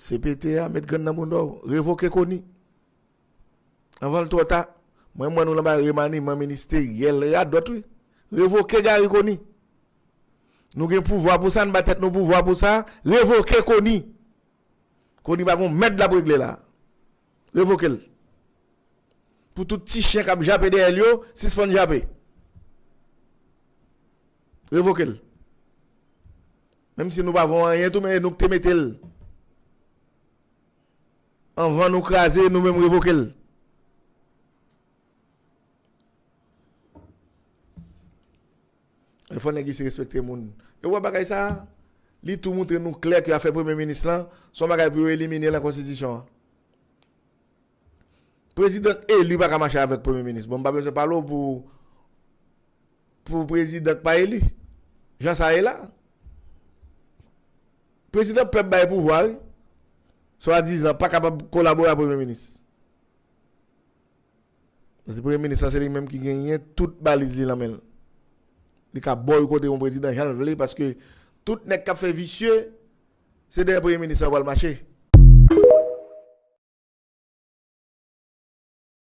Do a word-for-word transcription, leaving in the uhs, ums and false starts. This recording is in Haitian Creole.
C P T a met grenn nan bounda w. Revoke Koni. Anvan l twò ta. Mwen, mwen, nou nan bay remaniman ministeryèl, radòt, wi. Revoke Gary Koni. Nou gen pouvwa pou sa, n ba tèt nou pouvwa pou sa. Revoke Koni. Koni pa gon mèd l ap regle la. Revoke l. Pou tout ti chen k ap jape dèyè l yo, sispann jape. Revoke l. Menm si nou pa vo anyen tou, men e nou k te mete l. Anvan nou kraze, nou menm revoke l. E fò nèg isi respekte moun. E w wè bagay sa a, li tou moutre nou klè ke afè premye minis lan, se yon bagay pou yo elimine nan konstitisyon an. Prezidan k eli pa ka mache avèk premye minis. Bon, m pa bezwen pale w pou, pou prezidan k pa eli. Jan sa ye la. Prezidan pèp bay pouvwa, wi. Swadizan pa kapab kolabore ak premye minis. Paske premye minis lan se li menm ki genyen tout baliz li nan men l. Li ka boykote yon prezidan jan l vle paske tout nèg k ap fè visye, se dèyè premye minis lan yo pral mache.